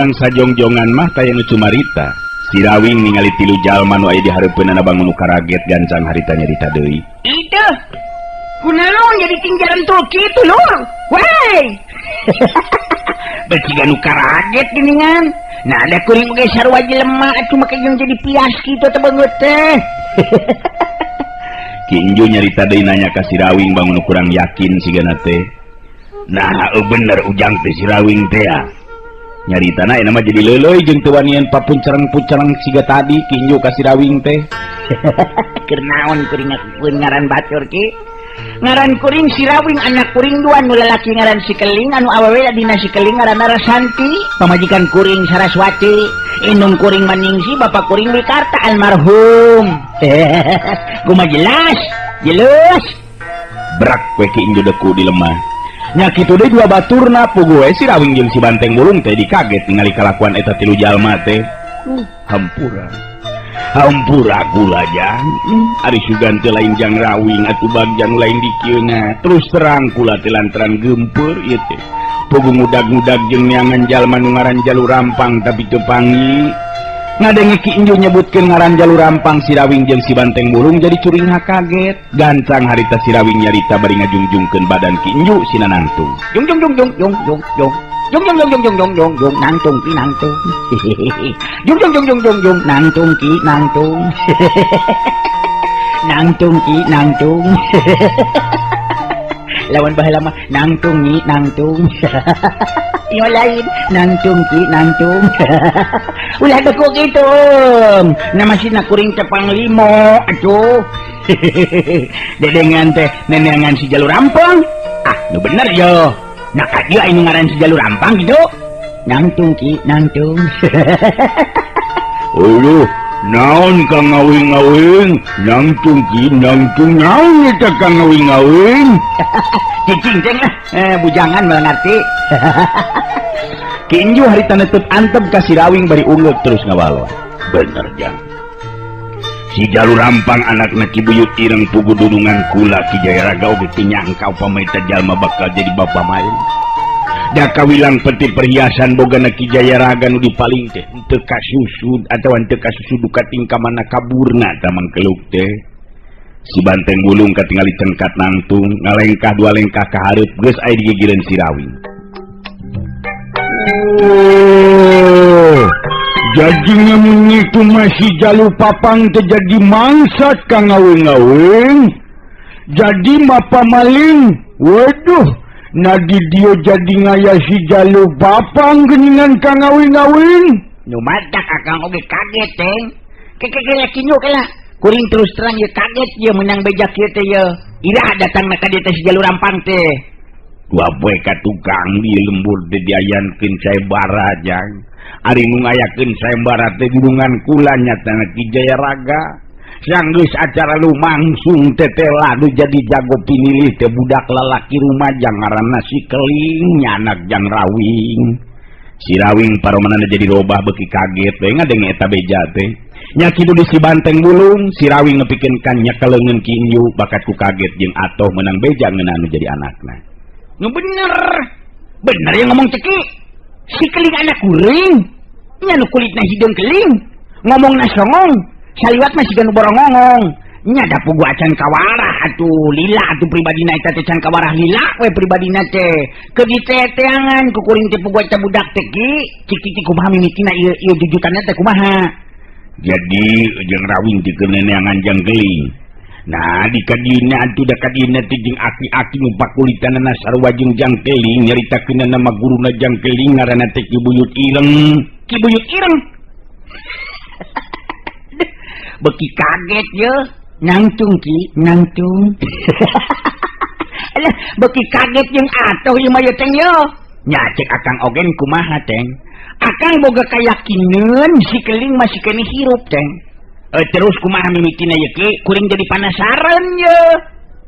Nang sajongjongan mah taya nu cumarita. Sirawing ningali tilu jalma nu aya di hareupeunana bangun nu karaget gancang harita nyarita deui. Itu. Kunaon jadi tinggalan tul kitu lur? Wey. Beciga nu karaget geuningan. Nah ada kuring oge sarua jelema atuh make jeung jadi pias kitu teh beungeut teh. Ki Inju nyarita deui nanya ka Sirawing bangun nu kurang yakin sigana teh. Nah, bener ujang teh Sirawing teh ya. Nyaritana ayeuna mah jadi leuleuy jeung teu wanian papuncereng-puncereng siga tadi Ki Inju ka Sirawing teh. Keur naon kuring ngakukeun ngaran batur ki? Ngaran kuring Sirawing, anak kuring dua nu lalaki ngaran si Keling, anu awewe dina si Keling ngaranna Rasanti, pamajikan kuring Saraswati, indung kuring Maningsi, bapak kuring Wikarta almarhum. Kumaha jelas? Jelas. Brak we Ki Inju deku di lemah. Nya kitu deui dua baturna puguh we si Rawing jeung si Banteng Bulung teh dikaget ningali kalakuan eta tilu jalma teh. Hampura. Hampura kula jang. Ari sugan teh lain jang Rawing atuh bagja nu lain dikieuna. Terus terang kula teh lantaran geumpeur ieu teh. Puguh ngudag-ngudag jeung neangan jalma nu ngaran Jalu Rampang tapi teu panggih. Ngadenge Ki Inju nyebutkeun ngaran Jalu Rampang, si Rawing jeung si Banteng Bulung jadi curingha kaget. Gancang harita si Rawing nyarita bari ngajungjungkeun badan Ki Inju sina nangtung. Jung jung jung jung jung jung jung. Jung jung jung jung jung jung jung jung nangtung ki nangtung. Jung jung jung jung jung jung nangtung ki nangtung. Nangtung ki nangtung. Lawan baheula mah nangtung nyi nangtung. Yo lain nangtung ki nangtung. Ulah deku kitu. Nama sina kuring teh panglimo atuh. Dedengan teh neneangan si Jalu Rampang. Ah, nu bener yo. Nah ka dieu anu ngaran si Jalu Rampang gitu. Nangtung ki nangtung. Aduh, naon kang ngawing-ngawing? Nangtung ki nangtung naon eta kang ngawing-ngawing? Cicing ceng lah, bujangan malah ngerti. Ki Inju harita netep antep ka si Rawing bari ungguk terus ngawalon. Bener jang. Si Jalu Rampang anakna Ki Buyut Ireng pugu dunungan kula Ki Jayaraga oge teu nyangka upama eta jalma bakal jadi bapa main. Da kawilang peti perhiasan bogana Ki Jayaraga nu dipaling teh teu kasusud atawa teu kasusud duka tingkah mana kaburna ta mangkeluk teh. Si Banteng Bulung katingali cengkat nangtung ngalengkah dua lengkah ka hareup geus aya digigireun si Rawing. Oh, jadi ngamun itu masih Jalu Papang teh jadi mangsa kang ngawing-ngawing. Jadi mapa maling. Waduh, nadi dia jadi ngaya si Jalu Papang geuningan kang ngawing-ngawing. Nu matak akang oge kaget teh. Keke laki nyu kela. Kuring terus terang ye kaget ye menang bejak ye teh ye. Ira datang na ka dieu teh si Jalu Rampang teh. Dua poe ka tukang di lembur teh diayankeun sayembara jang. Ari nu ngayakeun sayembara teh gunungan kula nyatana Ki Jayaraga. Sanggeus acara lumangsung teh teh ladu jadi jago pinilih teh budak lalaki rumaja ngaranna si Keling nyanak jang Rawing. Si Rawing paromanana jadi robah beuki kaget we ngadenge eta beja teh. Nya kitu di si Banteng Bulung, si Rawing nepikeun ka nyekeleungeun Ki Inju bakat ku kaget jeung atoh meunang beja ngeunaan nu jadi anakna. Nu bener. Bener yang ngomong ceki. Si Keling anak kuring. Nya nu kulitna hideung keling. Ngomongna songong. Saliwat mah siga nu borongongong. Nya da pugu acan kawarah atuh lila atuh pribadina eta teh can kawarah lila we pribadina teh. Keur diteteangan ku kuring teh pugu eta budak teh ki. Cik cik kumaha mimitina ieu ieu jujutanna teh kumaha. Jadi jeung Rawing teh keur neneangan jang Keling. Nah di kadina atuh da kadina teh jeung aki-aki nu pakulitanana sarua jeung jang Keling nyaritakeun nama guruna jang Keling ngaranna teh Ki Buyut Ireng. Ki Buyut Ireng. Beki kaget ye. Nangtung ki, nangtung. Alah, beki kaget jeung atoh ieu mah ye teng ye. Nya cek akang ogen kumaha teng. Akang boga kayakineun si Keling masih keneh hirup teng. Terus kumaha mimitina ye ki? Kuring jadi panasaran ye.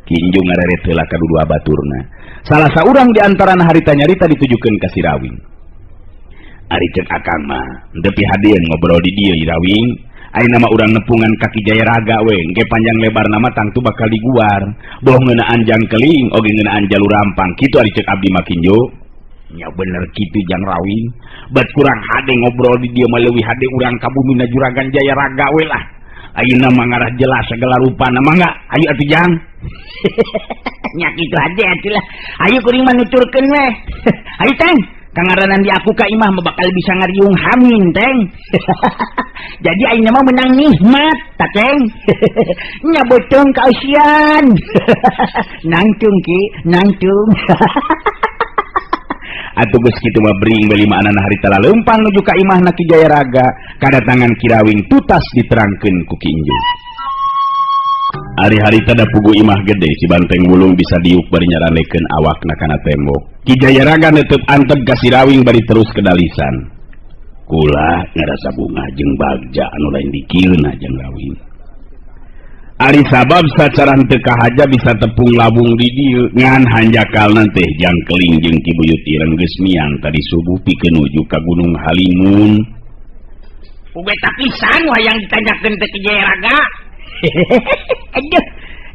Ki Inju ngareret heula ka dua baturna. Salah saurang di antarana harita nyarita ditujukeun ka si Rawing. Ari cek akang mah teu pihadeun ngobrol di dieu Rawing. Ayeuna mah urang nepungan ka Ki Jayaraga we, engke panjang lebar nama tangtu bakal diguar. Boh ngeunaan jang Keling oge ngeunaan Jalu Rampang kitu ari cek abdi mah Ki Inju. Nya bener kitu Jang Rawing. Bet kurang hade ngobrol di dieu mah leuwih hade urang ka bumina Juragan Jaya Raga we lah. Ayeuna mah ngarah jelas segala rupana mangga. Ayo atuh Jang. Nya kitu hade atuh lah. Ayo kuring mah nuturkeun we. Ayo Teng, kangaranan di aku ka imah mah bakal bisa ngariung hamin Teng. Jadi ayeuna mah menang nikmat ta Teng. Nya beuteung kaeusian. Nangtung Ki, nangtung. Atuh geus kitu mah bring beli maanana harita laleumpang nuju ka imahna Ki Jayaraga kadatangan Ki Rawing tutas diterangkeun ku Ki Inju. Ari harita da pugu imah gede si Banteng Wulung bisa diuk bari nyarandekeun awakna kana tembok. Ki Jayaraga neuteut anteg ka si Rawing bari terus kedalisan. Kula ngarasa bungah jeung bagja anu lain dikieuna jeung Rawing. Ari sabab sacara henteu kahaja bisa tepung labung di dieu ngan hanjakalna teh Jang Keling jeung Ki Buyut Ireng geus miang tadi subuh pikeun nuju ka Gunung Halimun. Uge tapisan hayang ditanyakeun teh Ki Jayaraga. Aduh,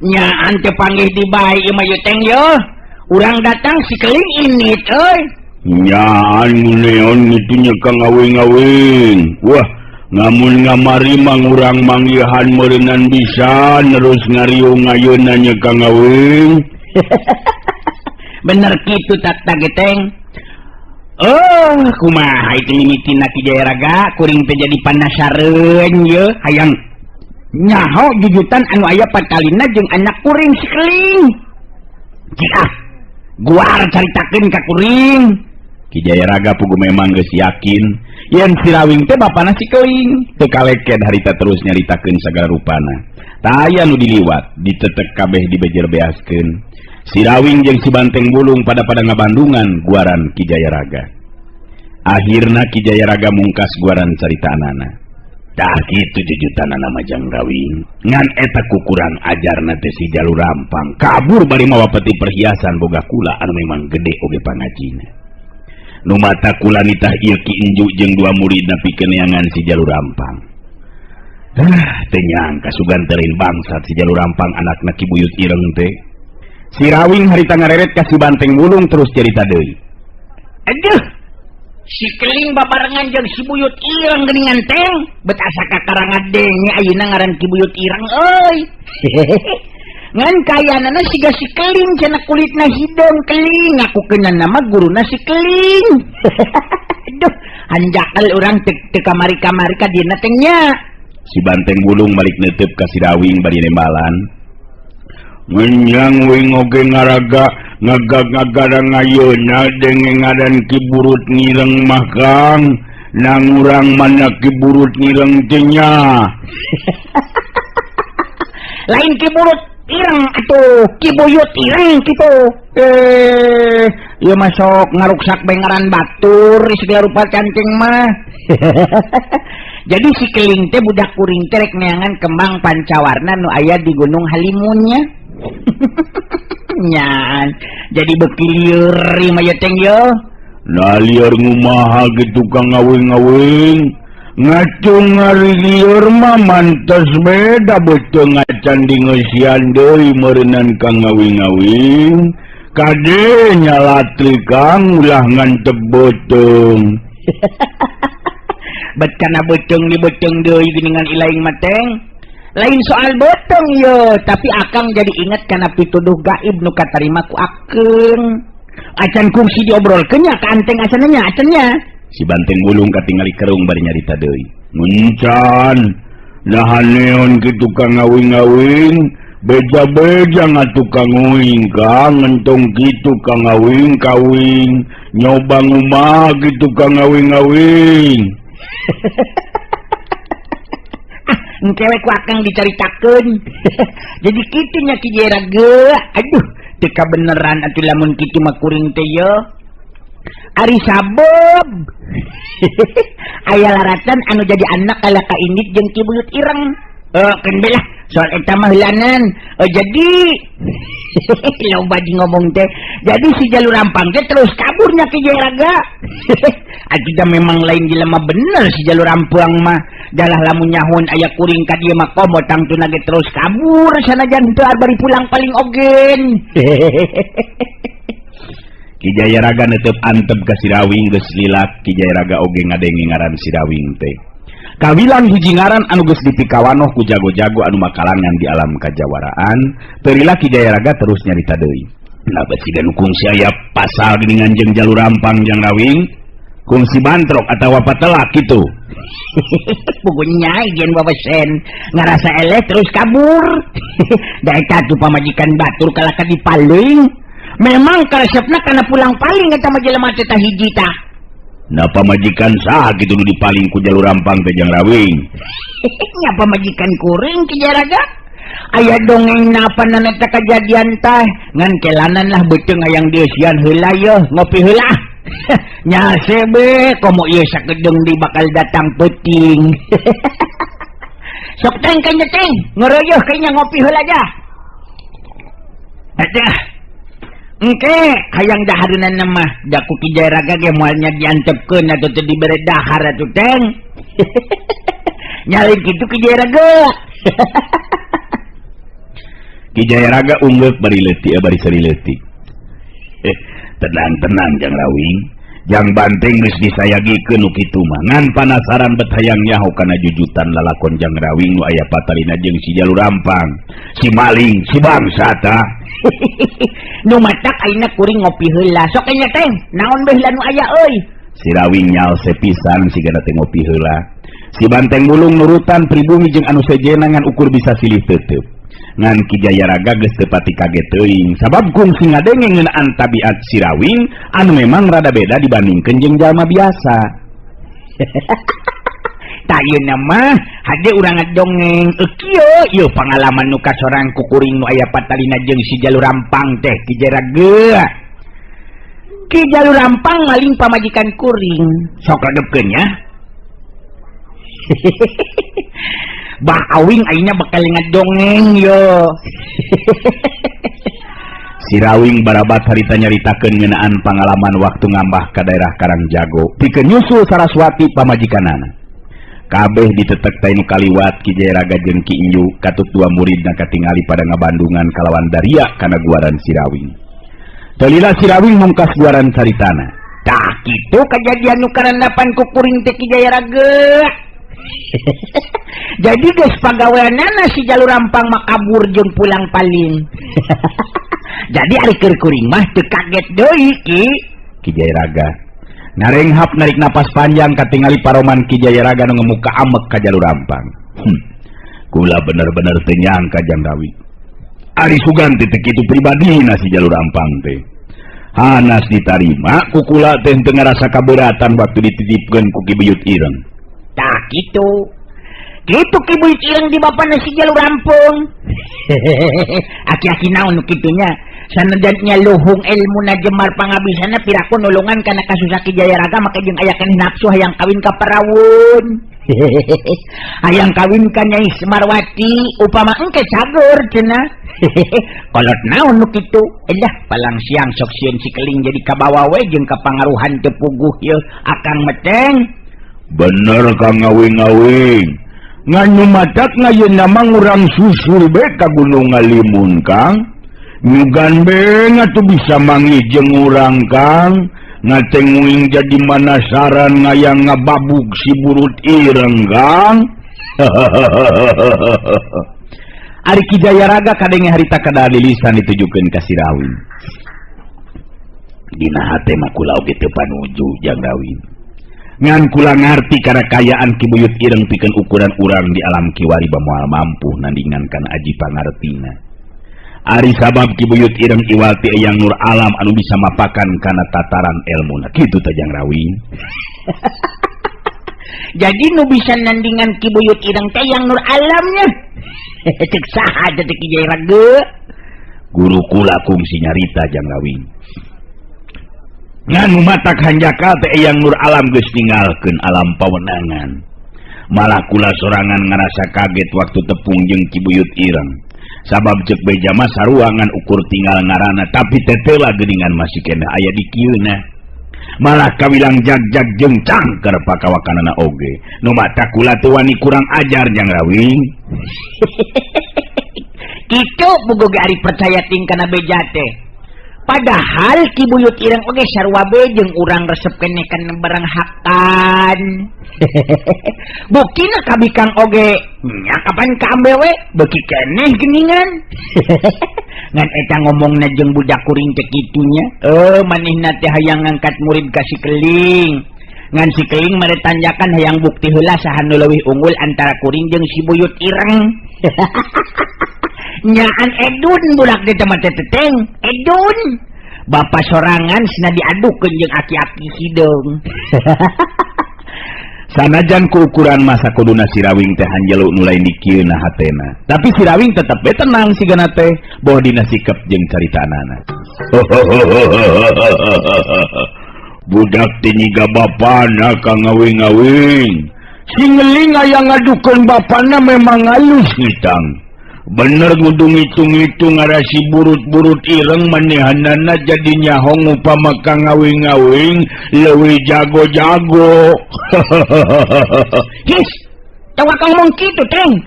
nyaan teu panggih di bae ieu mah ieu Teng yo. Urang datang si Keling init euy. Nyaan neon kitu nya ka ngawing-ngawing. Wah, ngamun ngamari mang urang manggihan meureunnan bisa nerus ngariung ayeuna nya Kang Awing. Bener kitu tak tageteng. Oh, kumaha itu mimitina Ki Jayaraga kuring teh jadi panasareun ye hayang nyaho jujutan anu aya patalina jeung anak kuring si Keling. Cik ah, guar caritakeun ka kuring. Ki Jayaraga pugu memang geus yakin yen si Rawing teh bapana si Keling. Teu kaleken harita terus nyaritakeun sagala rupana. Taya nu diliwat ditetek kabeh dibejer-beaskeun. Si Rawing jeung si Banteng Wulung pada-pada ngabandungan guaran Ki Jayaraga. Akhirna Ki Jayaraga mungkas guaran caritaanana. Tah kitu jujutanana mah Jang Rawing. Ngan eta kukurang ajarna teh si Jalu Rampang kabur bari mawa peti perhiasan boga kula anu memang gede oge pangajina. Nu mata kula nitah ieu Ki Inju jeung dua muridna pikeun neangan si Jalu Rampang. Ah, teu nyangka sugan teh lain bangsat si Jalu Rampang anakna Ki Buyut Ireng teh. Si Rawing harita ngareret ka si Banteng Wulung terus cerita deui. Aduh, si Keling babarengan jeung si Buyut Ireng geuningan Teng, bet asa kakarangadenge ayeuna ngaran Ki Buyut Ireng euy. Ngan kayanana siga si Keling cenah kulitna hideung keling ngakukeunana nama guruna si Keling. Aduh, hanjakal urang teu kamari-kamari ka dieuna teh nya. Si Banteng Wulung balik neuteub ka si Rawing bari nembalan. Ngenyang wing oge ngaraga ngagag-ngagarang ayeuna denge ngaran Ki Burut Ngireng mah Kang. Nang urang mana Ki Burut Ngireng teh nya. Lain Ki Burut Ireng atuh, Ki Buyut Ireng kitu. Ieu mah sok ngaruksak bae ngaran batur segala rupa cancing mah. Jadi si Keling teh budak kuring teh rek neangan kembang pancawarna nu aya di Gunung Halimunnya. Nyan, jadi beuki lieur ieu mah ye Teng ye. Nah lieur ngumaha kitu Kang Awing-awing. Ngacung ngari lieur mah mantes beda beuteung acan dingeusian deui meureunnan Kang Awing-awing. Kade nyalatri Kang ulah ngantep beuteung. Bet kana beuteung di beuteung deui geuningan ilaing mah Teng. Lain soal beuteung ye, tapi akang jadi inget kana pituduh gaib nu katarima ku akeung. Acan kungsi diobrolkeun nya ka anteng acanna nya, acan nya. Si Banteng Wulung katingali kerung bari nyarita deui. Muncan, naha neon kitu Kang Awing-awing, beja-beja ngatuh Kang Uing Kang, entong kitu Kang Awing kawing, nyoba ngumaha kitu Kang Awing-awing. Engke we ku akang dicaritakeun. Jadi kitu nya Ki Jayaraga. Aduh, teu kabeneran atuh lamun kitu mah kuring teh ye. Ari sabab aya laratan anu jadi anak ala ka indit jeung Ki Buyut Ireng. Keun bae lah soal eta mah heulanan. Jadi loba di ngomong teh. Jadi si Jalu Rampang teh terus kaburnya Ki Jayaraga. Atuh memang lain jelema bener si Jalu Rampang mah. Dalah lamun nyahun aya kuring ka dieu mah komo tangtuna ge terus kabur sanajan teu bari pulang paling ogen. Ki Jayaraga netep antep ka Sirawing geus lilak Ki Jayaraga oge ngadenge ngaran Sirawing teh. Kawilang hiji ngaran anu geus dipikawanoh ku jago-jago anu makalangan di alam kajawaraan, teu lila Ki Jayaraga terus nyarita deui. Nah besi dan kungsi aya pasal geuningan jeung jalur rampang jang Rawing, kungsi bantrok atawa patelak kitu. Pugunya ijen wawesen ngarasa eleh terus kabur. Da eta tuh pamajikan batur kalaka dipaling. Memang karesepna kana pulang paling eta mah jelema teh tah hiji tah. Nah pamajikan saha kitu nu dipaling ku jalur rampang teh jang Rawing? Nya pamajikan kuring Ki Jayaraga. Aya dongeng napa eta kejadian teh ngan kelanan lah beuteung hayang dieusian heula yeuh ngopi heula. Nya sebe komo ieu sakedeung di bakal datang peuting. Sok teng kayaknya teng ngeroyoh kayaknya ngopi heula aja. Aja. Engke hayang dahareunana mah da ku Ki Jayaraga ge moalnya diantepkeun atuh teu dibere dahar atuh teng. Nyalin kitu Ki Jayaraga. Ki Jayaraga unggeuk bari leutik bari seuri leutik. Tenang-tenang jang Rawing, jang banteng geus disayagikeun nu kitu mah. Ngan panasaran bet hayang nyaho kana jujutan lalakon jang Rawing nu aya patalina jeung si jalur rampang, si maling, si bangsa tah. Nu matak ayeuna kuring ngopi heula. Sok nya teh, naon beh nu aya euy. Si Rawing nyalse pisan sigana teh ngopi heula. Si banteng bulung nurutan pribumi jeung anu sejena ngan ukur bisa silih tetep. Ngan Ki Jayaraga geus teu pati kaget teuing sabab kungsi ngadenge ngeunaan tabiat si Rawing anu memang rada beda dibandingkeun jeung jalma biasa. Tah yeuna mah hade urang ngadongeng kieu ieu pangalaman nu kasorang ku kuring nu aya patalina jeung si jalur rampang teh Ki Jayaraga. Ki jalur rampang maling pamajikan kuring. Sok redepkeun nya. Bah awing ayeuna bakal ngadongeng yo. Si Rawing barabat harita nyaritakeun ngeunaan pangalaman waktu ngambah ka daerah Karangjago pikeun nyusul Saraswati pamajikanana. Kabeh ditetek teh nu kaliwat Ki Jayaraga jeung Ki Inju katut dua muridna katingali pada ngabandungan kalawan daria kana guaran si Rawing. Teu lila si Rawing mungkas guaran caritana. Tah kitu kajadian nu karandapan ku kuring teh Ki Jayaraga. Jadi geus pagaweanana si jalur rampang mah kabur jeung pulang paling. Jadi ari keur kuring mah teu kaget deui Ki. Ki Jayaraga ngarenghap narik napas panjang katingali paroman Ki Jayaraga nu ngemuka amek ka jalur rampang. Kula bener-bener teu nyangka jang Rawi. Ari sugan teh teu kitu pribadina si jalur rampang teh. Hanas ditarima ku kula teh teu ngarasa kaberatan waktu dititipkeun ku Ki Buyut Ireng. Tah kitu. Kitu Ki Buyut Ireng di bapana si jalur rampung. Aki-aki naon nu kitunya? Sanajan luhung ilmuna jemar pangabisana piraku nulungan kana kasusah Ki Jayaraga make jeung aya keneh nafsu hayang kawin ka parawun. Hayang kawin ka Nyai Semarwati upama engke cagur cenah. Kolot naon nu kitu? Elah palang siang sok sieun si keling jadi kabawa we jeung kapangaruhan teu puguh yeuh akang meteng. Bener Kang Ngawing-ngawing. Nganu matak ngayeuna mah ngurang susul be ka Gunung Ngalimun Kang. Nyugan be ngatuh bisa manggih jeung urang Kang. Ngatenguing jadi manasaran ngayang ngababuk si burut ireng Kang. Ari Ki Jayaraga kadenge harita kadalilisan ditujukeun ka si Rawing. Dina hate mah kula oge teu panuju jang Rawing. Ngan kula ngarti kana kayaan Ki Buyut Ireng pikeun ukuran urang di alam kiwari bamoal mampu nandingan kana aji pangartina. Ari sabab Ki Buyut Ireng iwal ti Eyang Nur Alam anu bisa mapakan kana tataran elmuna. Kitu teh jang Rawing. Jadi nu bisa nandingan Ki Buyut Ireng teh Eyang Nur Alamnya. Cek saha teh Ki Jayaraga? Guru kula kungsi nyarita jang Rawing. Ngan matak hanjakal teh Eyang Nur Alam geus ninggalkeun alam pawenangan. Malah kula sorangan ngarasa kaget waktu tepung jeung Ki Buyut Ireng. Sabab cek beja mah saruangan ukur tinggal ngarana tapi tetela geuningan masih keneh aya di kieuna. Malah kawilang jag-jag jeung cangker pakawakanana oge. Nu matak kula teu wani kurang ajar jang Rawing. Kitu bugo ge ari percaya ting kana beja teh. Padahal Ki Buyut Ireng oge sarua be jeung urang resep keneh kana barang hakan. Buktina ka bikang oge nya kapan kaambe we beuki keneh geuningan. Ngan eta ngomongna jeung budak kuring teh kitu nya. Manehna teh hayang ngangkat murid ka si Keling. Ngan si Keling mere tanjakan hayang bukti heula saha nu leuwih unggul antara kuring jeung si Buyut Ireng. Nyaan edun budak teh mah teh teteng edun. Bapa sorangan sina diadukeun jeung aki-aki hideung. Sanajan ku ukuran masa kuduna si Rawing teh hanjelu nu lain dikieuna hatena. Tapi si Rawing tetep be tenang sigana teh boh dina sikep jeung caritaanana. Budak teh nyiga bapana ka ngawing-ngawing. Si ngeling aya ngadukeun bapana memang alus ngitang. Bener kudu ngitung-ngitung ngarasi burut-burut ireng manehanana jadi nyahong upama ka ngawing-ngawing leuwih jago-jago. His, tawa kang ngomong kitu teng.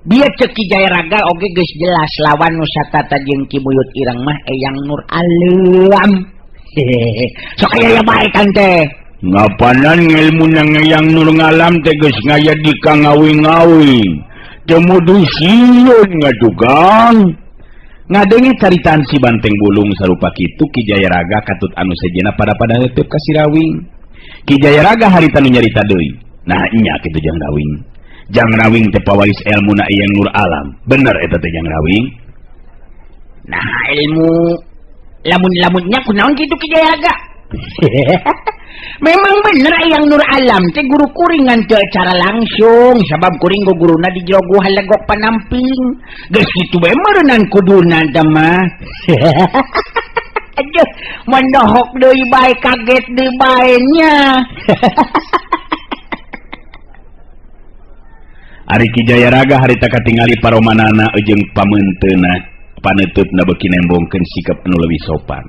Bieu ceuk Ki Jayaraga oge geus jelas lawan nu satata jeung Ki Buyut Ireng mah Eyang Nur Alam. Sok aya bae kan teh. Ngapanan ngilmu nang Eyang Nur Ngalam teh geus ngaya di ka ngawing-ngawing. Temudu sieun ngadugang. Ngadengi caritaan si Banteng Bulung sarupa kitu Ki Jayaraga katut anu sejenna pada-pada neuteuk ka si Rawing. Ki Jayaraga harita nu nyarita deui. Nah nya kitu Jang Rawing. Jang Rawing teh pawaris elmuna Eyang Nur Alam. Bener eta teh Jang Rawing. Nah ilmu lamun-lamunnya kunaon kitu Ki Jayaraga? Memang bener Eyang Nur Alam teh guru kuring ngan teu cara langsung sabab kuring go guruna di jero guha legok panamping. Geus kitu bae meureunnan kuduna teh mah. Aduh, mendohok deui bae kaget deui bae nya. Ari Ki Jayaraga harita katingali paromanana jeung pameunteuna paneuteup beuki nembongkeun sikap anu leuwih sopan.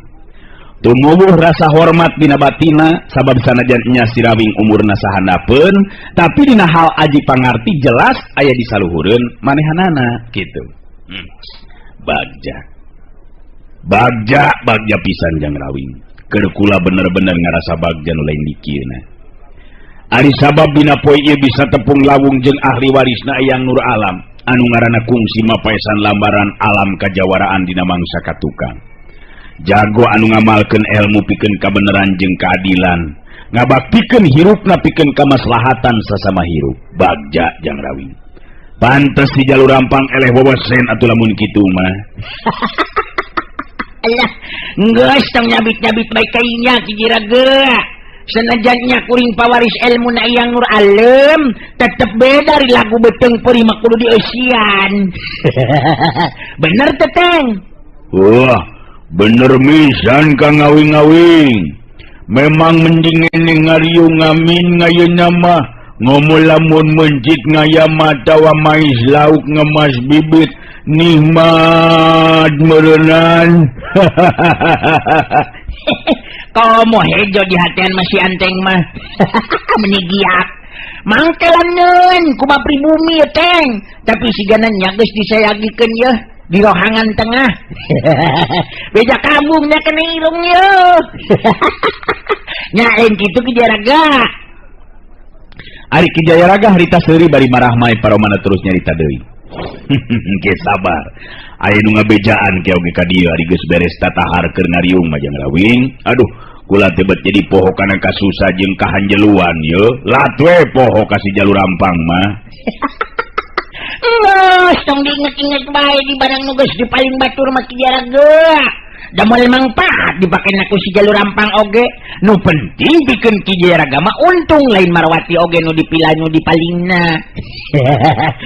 Tumuwuh rasa hormat dina batina sabab sanajan nya si Rawing umurna sahandapeun tapi dina hal aji pangarti jelas aya di saluhureun manehanana kitu. Bagja. Bagja bagja pisan Jang Rawing. Keur kula bener-bener ngarasa bagja nu lain dikieuna. Ari sabab dina poe ieu bisa tepung lawung jeung ahli warisna Eyang Nur Alam anu ngaranna kungsi mapaesan lambaran alam kajawaraan dina mangsa katukang. Jago anu ngamalkeun ilmu pikeun kabeneran jeung keadilan, ngabaktikeun hirupna pikeun kamaslahatan sasama hirup. Bagja Jang Rawing. Pantes di jalur rampang eleh wewesen atuh lamun kitu mah. Alah, geus tong nyabit-nyabit bae ka inya Ki Jiraga. Senajan nya kuring pawaris ilmu na Eyang Nur Alam, tetep be dari lagu beuteung peurih mah kudu dieusian. Bener teh Teng? Wah, bener misan ka ngawing-ngawing. Memang mending ngene ngariung ngamin ngayeuna mah ngomo lamun mencit ngayam atawa mais lauk ngemas bibit nikmat meureunan. Komo hejo di hatian masih anteng mah. Meni giat. Mangkelaneun kumaha pribumi ya Teng. Tapi sigana nya geus disayagikeun yeuh di rohangan tengah. Beja kambungnya kena irung yeuh. Nya lain kitu Ki Jayaraga. Ari Ki Jayaraga harita seuri bari marahmai paromana terus nyarita deui. Ke sabar. Aya nu ngabejaan ke oge ka dieu ari geus beres tatahar keur ngariung mah Jang Rawing. Aduh, kula teh bet jadi poho kana kasusa jeung kahanjeluan yeuh. Lat we poho ka si jalur rampang mah. Geus tong diinget-inget bae di barang nu geus dipaling batur mah Ki Jayaraga. Da moal mangpaat dipake ku si jalur rampang oge. Nu penting pikeun Ki Jayaraga mah untung lain Marwati oge nu dipila nu dipalingna.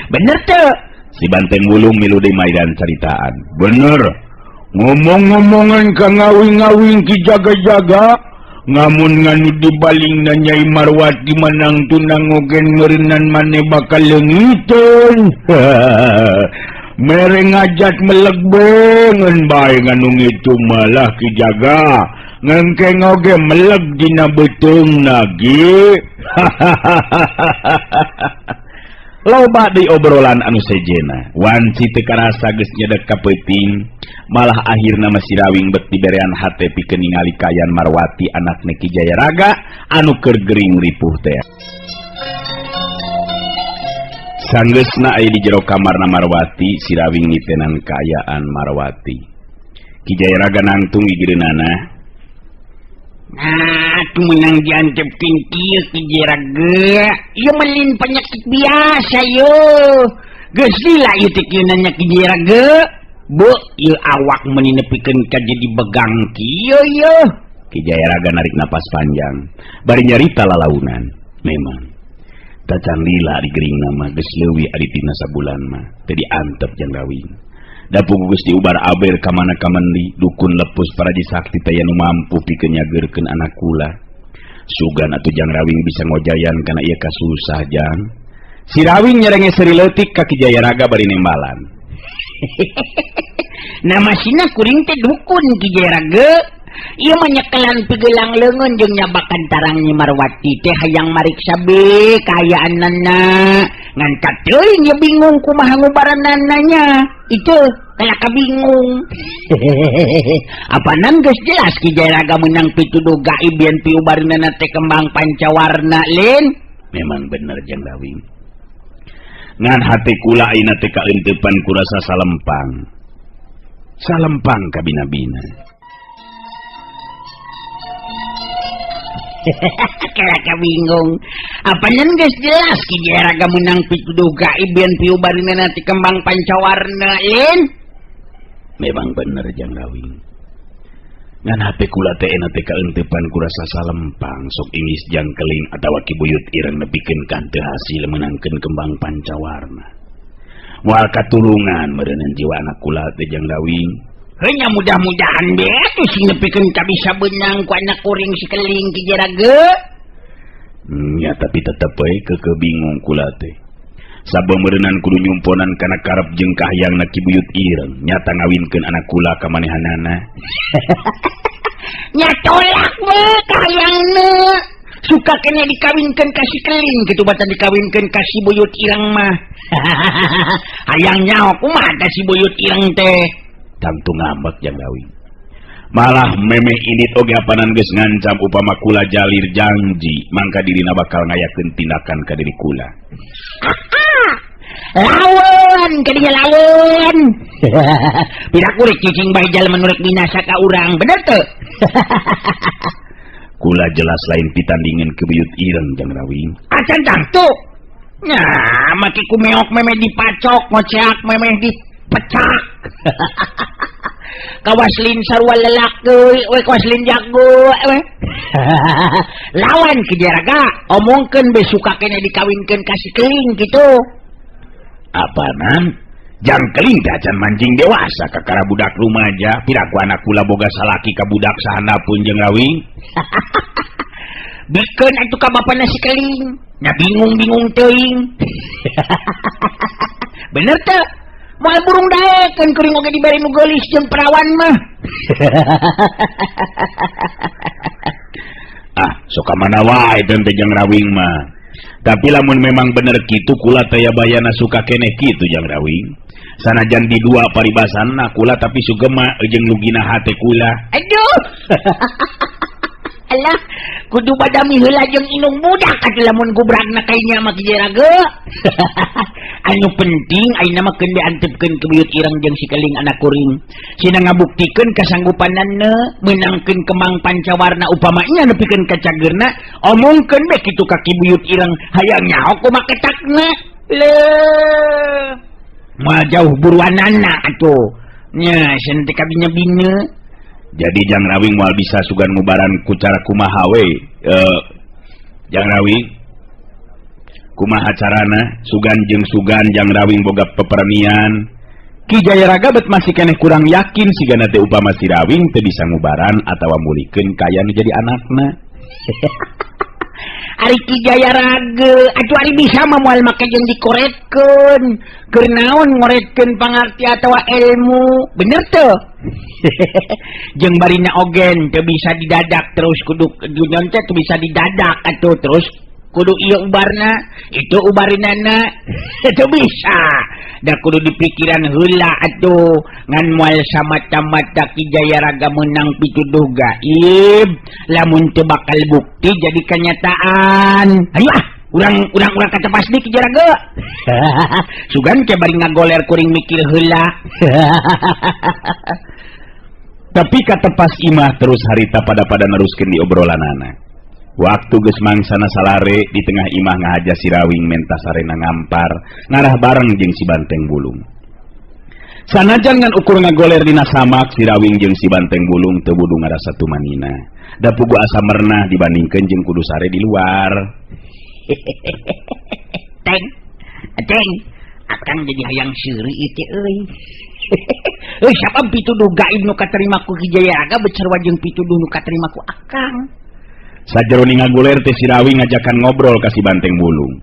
Bener teu? Si Banteng Wulung milu deui maidan caritaan. Bener. Ngomong-ngomongan ka ngawing-ngawing Ki Jaga-jaga, ngamun nganu dibalingna Nyai Marwati manang tunang ogen meureunnan mane bakal leungiteun. Mere ngajat meleg bengen bae nganu ngitu malah Ki Jaga. Ngengkeng oge meleg dina beuteungna ge. Loba deui obrolan anu sejena. Wanci teu karasa geus nyedek ka peuting, malah akhirna mah si Rawing bet diberean hate pikeun ningali kaayaan Marwati anakna Ki Jayaraga anu keur gering ripuh teh. Sanggeusna aya di jero kamarna Marwati, si Rawing nitenan kaayaan Marwati. Ki Jayaraga nangtung gigireunana. Nah, atuh meunang diantepkeun kieu Ki Jayaraga. Ieu melin penyakit biasa yeuh. Geus lila ieu teh kieu nanya Ki Jayaraga. Beuh, ieu awak meuni nepikeun ka jadi begang kieu yeuh. Ki Jayaraga narik napas panjang, bari nyarita lalaunan. Memang tacan lila di geringna mah geus leuwih ari tina sabulan mah teu diantep jang Rawing. Da puguh geus diubar aber ka mana kamendi, dukun lepus paraji sakti teh nu mampu pikeun nyageurkeun anak kula. Sugan atuh jang Rawing bisa ngojayan kana ieu kasusah jang. Si Rawing nyerenge seuri leutik ka Ki Jayaraga bari nembalan. Nama sina kuring teh dukun Ki Jayaraga. Ieu mah nyekelan pigelang leungeun jeung nyabakan tarang Nyi Marwati teh hayang mariksa be kaayaanana. Ngan kateuing ieu bingung kumaha ngubaranana nya. Itu kalaka bingung. Apanan geus jelas Ki Jayaraga meunang pituduh gaib yen piubareunana teh kembang pancawarna lin. Memang bener jang Rawing. Ngan hate kula ayeuna teh kaeuntepan kurasa salempang. Salempang kabina-bina. Kalaka bingung. Apanan geus jelas Ki Jayaraga meunang pituduh gaib yen piubareunana teh kembang pancawarna lin. Memang bener jang Rawing. Ngan hate kula teh euna teh kaeuntepan kurasa salempang sok ingis jang keling atawa Ki Buyut Ireng nepikeun ka teu hasil meunangkeun kembang pancawarna. Moal katulungan meureuneuh jiwa anak kula teh jang Rawing. Hanya mudah-mudahan be atuh sing nepikeun ka bisa beunang ku anak kuring si keling Ki Jayaraga. Nya tapi tetep we keukeuh bingung kula teh. Sabeumeureunan kudu nyumponan kana karep jeung kahayangna Ki Buyut Ireng nyata ngawinkeun anak kula ka manehanana. Nya tolak we kahayangna. Suka kena dikawinkeun ka si keling kitu batan dikawinkeun ka si Buyut Ireng mah. Hayang nyaho kumaha ka si Buyut Ireng teh. Tangtu ngambek jang Rawing. Malah memeh indit oge apanan geus ngancam upama kula jalir janji mangka dirina bakal ngayakeun tindakan ka diri kula. Lawan ka dinya lawan. Piraku rek cicing bae jalma nu rek binasa ka urang, bener teu? Kula jelas lain pitandingan ke Buyut Ireng jang Rawing. Acan tangtu. Nya make ku meok memeh dipacok, ngoceak memeh dipecak. Kawas lin sarua lelaki, we kawas lin jago, we. Lawan Ki Jayaraga, omongkeun be suka kene dikawinkeun ka si keling kitu. Apanan? Jang keling teh acan mancing dewasa kakara budak rumaja, piraku anak kula boga salaki ka budak sahandapeun jeung Rawing. Bikeun atuh ka bapana si keling, nya bingung-bingung teuing. Bener teu? Moal burung daekeun kuring oge dibere nu geulis jeung perawan mah. Ah, sok ka mana wae teh jeung Rawing mah. Tapi lamun memang bener kitu kula teh bayana suka keneh kitu jang Rawing. Sanajan di dua paribasanna kula tapi sugema jeung lugina hate kula. Aduh. Alah, kudu badami heula jeung inung budak atuh lamun gubragna kainya mah Ki Jayaraga. Anu penting ayeuna mah keun diantepkeun ke Buyut Ireng jeung si keling anak kuring. Sina ngabuktikeun kasanggupanana meunangkeun kembang pancawarna upamanya nepikeun ka cageurna, omongkeun be kitu ka Ki Buyut Ireng hayang nyaho kumaha ketakna. Leuh. Moal jauh buruanana atuh. Nya cenah teh kabinya-bina. Jadi jang Rawing moal bisa sugan ngubaran ku cara kumaha we. Jang Rawing kumaha carana sugan jeung sugan jang Rawing boga pepernian. Ki Jayaraga bet masih keneh kurang yakin sigana teh upama si Rawing teu bisa ngubaran atawa mulikeun kaya nu jadi anakna. Ari Ki Jayaraga atuh ari bisa mah moal make jeung dikoretkeun. Keur naon ngoretkeun pangarti atawa ilmu, bener teu? Jeung barina ogen teu bisa didadak terus kudu dunya teh teu bisa didadak atuh terus Kudu ieu ubarna, itu ubarinana. Itu bisa. Da kudu dipikiran heula atuh ngan moal samata-mata Ki Jayaraga meunang pituduh gaib lamun teu bakal bukti jadi kenyataan. Ayo ah, urang urang urang katepas deui Ki Jayaraga. Sugan ke bari ngagoler kuring mikir heula. Tapi katepas imah terus harita pada-pada neruskeun di obrolanana. Waktu geus mangsana salare di tengah imah ngahaja si Rawing menta sarena ngampar ngarah bareng jeung si Banteng Bulung. Sanajan ngan ukur ngagoler dina samak, si Rawing jeung si Banteng Bulung teu budu ngarasa tumanina. Da pugu asa merenah dibandingkeun jeung kudu sare di luar. Teng, teng, akang jadi hayang seuri ieu teh euy. Euy, sabab pituduh gaib nu katerima ku Ki Jayaraga becerwa jeung pituduh nu katerima ku akang. Sajeroning ngaguler teh si Rawing ngajakan ngobrol ka si Banteng Bulung.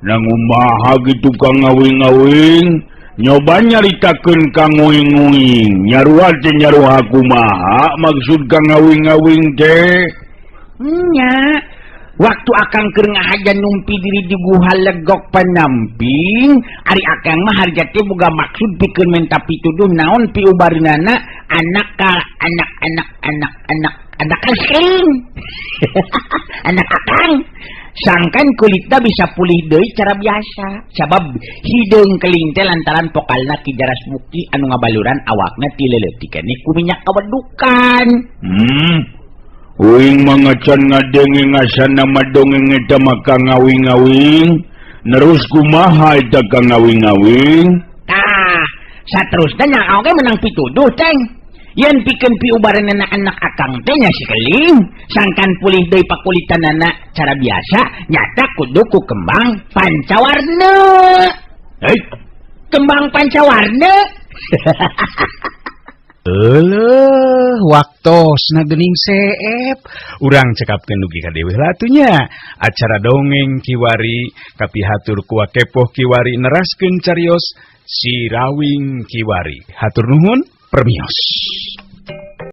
Nangumaha gitu kang ngawing-ngawing, nyoba nyaritakeun kang nguing-nguing, nyarua teh nyarua kumaha maksud kang ngawing-ngawing teh? Nya, waktu akang keur ngahaja numpi diri di guha Legok Panamping, ari akang mah harja teh boga maksud pikeun menta pituduh naon piubarinana anak ka anak anak anak anak anak asing. Anak akang sangkan kulitna bisa pulih deui cara biasa sabab hideung keling teh lantaran pokalna Ki Jaras Bukti anu ngabaluran awakna ti leuletik keneh ku minyak kawedukan. Uing mah ngacan ngadenge ngasana madongeng eta mah kang ngawing-ngawing, nerus kumaha eta kang ngawing-ngawing? Tah, saterusna nya oge menang pituduh teng. Yen pikeun piubaranana anak akang teh nya si keling, sangkan pulih deui pakulitanana cara biasa nyata kudu ku kembang pancawarna. Hei, kembang pancawarna. Eleuh, waktosna geuning seep. Urang cekapkeun dugi ka deui atuh nya. Acara dongeng kiwari kapihatur ku Kepoh kiwari neraskeun carios Si Rawing kiwari. Hatur nuhun, permios.